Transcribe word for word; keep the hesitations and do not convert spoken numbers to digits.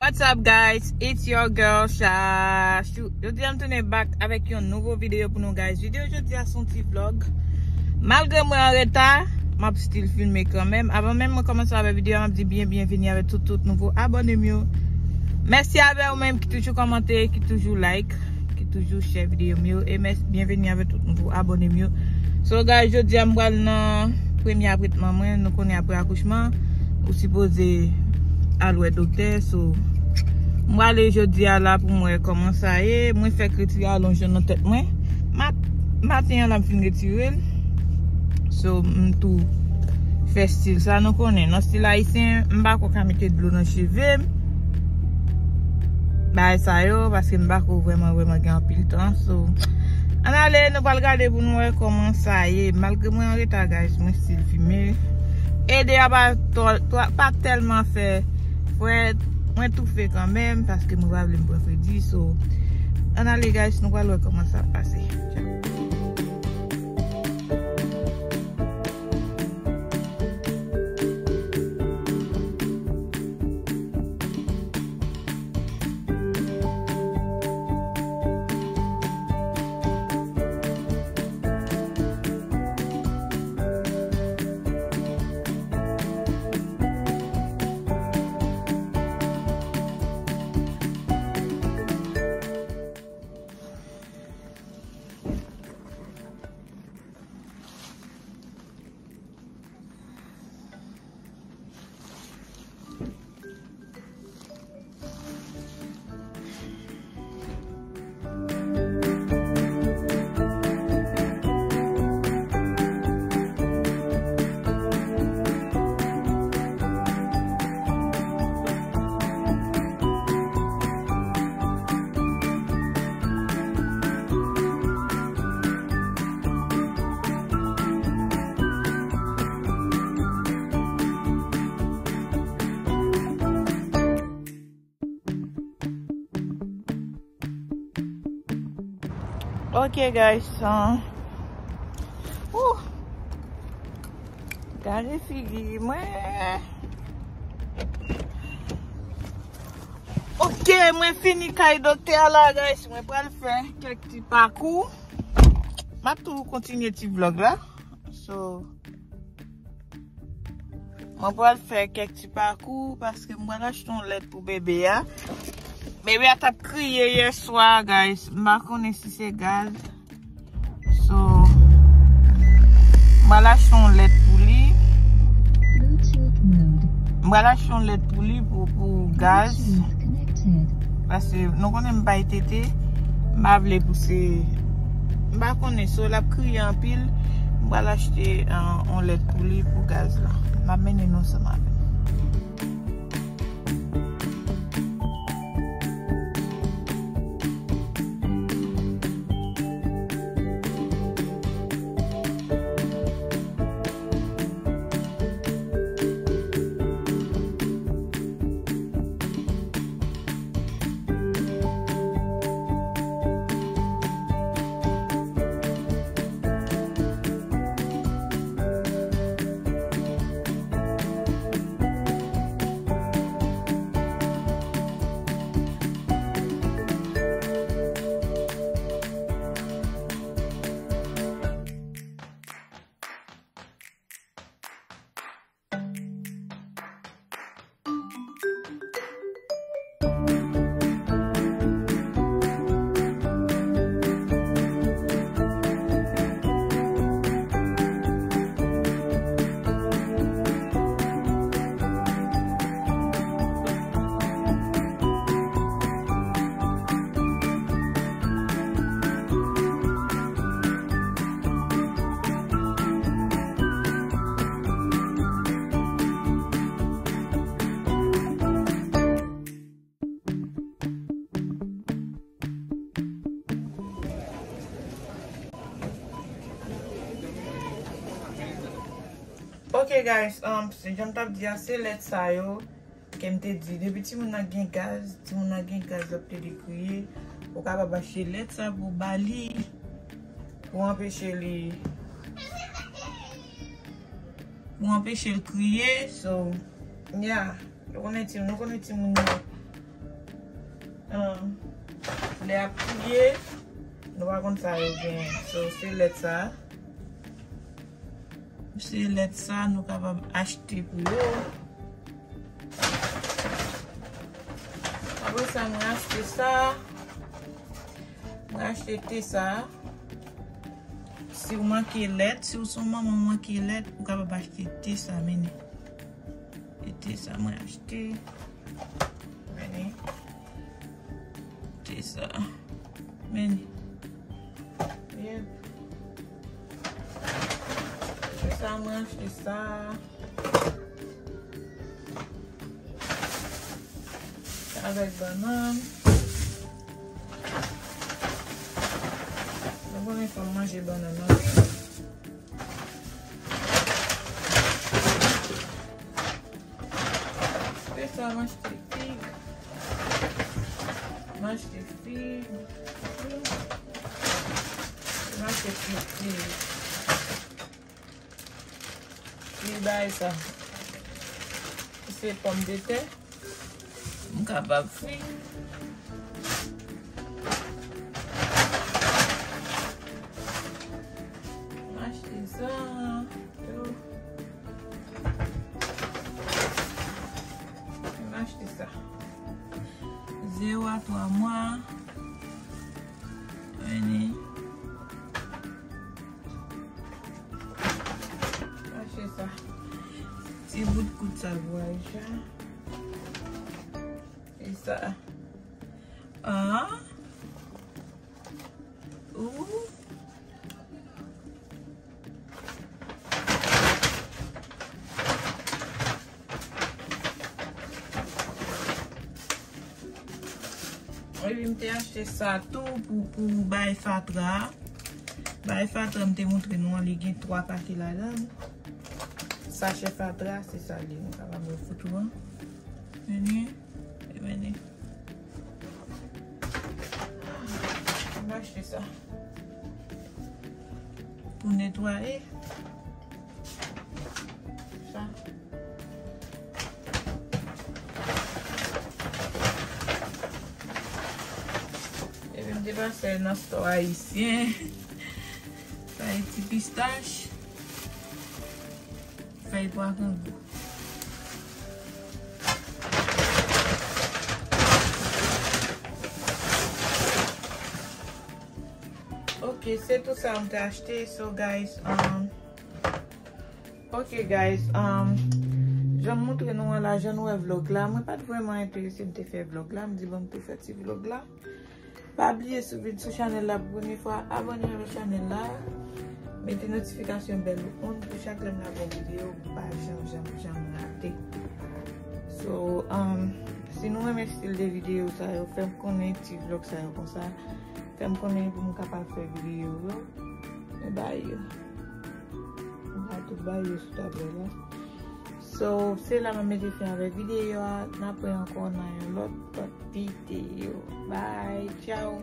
What's up, guys? It's your girl, Shashu. Jodi a m tounen back avèk yon nouvo videyo pou nou, guys. Videyo jodi a se yon ti vlog. Malgre mwen an reta, m ap still filme kanmenm. Avan menm mwen kòmanse avèk videyo a, m ap di byen byenvini avèk tout, tout nouvo abòne m yo. Mèsi avè w menm ki toujou kòmante, ki toujou like, ki toujou share videyo m yo. E mèsi, byenvini avèk tout nouvo abòne m yo. So, guys, jodi a m pral nan premye apretman mwen. Nou konnen apre akouchman, ou sipoze al wè doktè. So, m prale jodi a la pou m wè kòman sa ye. Mwen fèk retire alonj yo nan tèt mwen. Mat-, maten an la m fin retire l. So, m tou fè stil sa, nou konnen. Nan stil ayisyen, m pa ko ka mete dlo nan cheve m. Bagay sa yo, paske m pa ko vrèman, vrèman gen anpil tan. So, ann ale, nou pral gade pou nou wè kòman sa ye. Malgre mwen an reta, guys, mwen still filme. E deyò pa twò, twò, pa tèlman fè frèt, mwen toufe kanmenm, paske mwen pa vle m pran fredi. So, ann ale, guys, nou pral wè kòman sa ap pase. Ok, guys, uh, ouh, gade figi mwen. Ok, mwen fini kay doktè a la, guys. Mwen pral fè kèk ti pakou. M ap tou kontinye ti vlog la. So, mwen pral fè kèk ti pakou paske m pral achte yon lèt pou bebe a. Bebe a t ap kriye yè swa, guys. M pa konnen si se gaz. So, m pral achte yon lèt pou li. Bluetooth mode. M pral achte yon lèt pou li pou, pou gaz. Bluetooth connected. Paske nou konnen m bay tete, m pa vle pou se, m pa konnen, so l ap kriye anpil. M pral achte, uh, yon lèt pou li pou gaz la. M ap mennen nou ansanm avè m. Ok, guys, um, se jan m t ap di a, se lèt sa yo ke m te di. Depi timoun nan gen gaz, timoun nan gen gaz, l ap plede kriye. Ou kapab achte lèt sa pou ba li, pou anpeche li, pou anpeche l kriye. So, yeah. Nou konnen ti, nou konnen timoun yo, Lè ap kriye, nou pa konn sa yo genyen. So, se lèt sa. Se lèt sa nou kapab achte pou yo. Apre sa, mwen achte sa. Mwen achte te sa. Si w manke lèt, si w se yon manman w manke lèt, ou kapab achte te sa, mennen. E te sa mwen achte. Mennen. Te sa. Mennen. Yep. Te sa mwen achte sa. Avèk bannann. Nou konnen fò m manje bannann anpil. Apre sa, m achte fig. M achte fig. M achte fig, fig. Ti bagay sa. Se pòmdetè. M kapab fri. M achte sa. Yo. M achte sa. Zewo a twa mwa. Vini. Mache sa. Ti bout kout sa vwajan. E sa. Ah. Ou. Epi m te achte sa tou pou, pou bay fatra. Bay fatra m te montre nou an, li gen twa pake ladan. Sachè fatra, se sa li ye. Nou kapab wè foto an. Vini. Vini. M achte sa. Pou netwaye. Sa. Epi m te pase nan store ayisyen. Sa e ti pistach. Fèy pwa grangou. Ok, se tout sa m te achte. So, guys, um, ok, guys, um, jan m montre nou an la, jan nou wè vlog la, mwen pa t vrèman enterese m te fè vlog la. M di, bon, m tou fè ti vlog la. Pa bliye, si w vin sou chanèl la pou premye fwa, abòne avèk chanèl la. Mete notifikasyon bèl ou on pou chak lè m lage yon videyo, ou pa janm, janm, janm rate. So, um, si nou renmen estil de videyo sa yo, fè m konnen ti vlog sa yo konsa. Fè m konnen pou m kapab fè videyo yo. Mwen bay yo. Mwen bay tout bay yo sou tablèt la. So, se la m ap mete fen avèk videyo a. N ap wè ankò nan yon lòt videyo. Bye, ciao.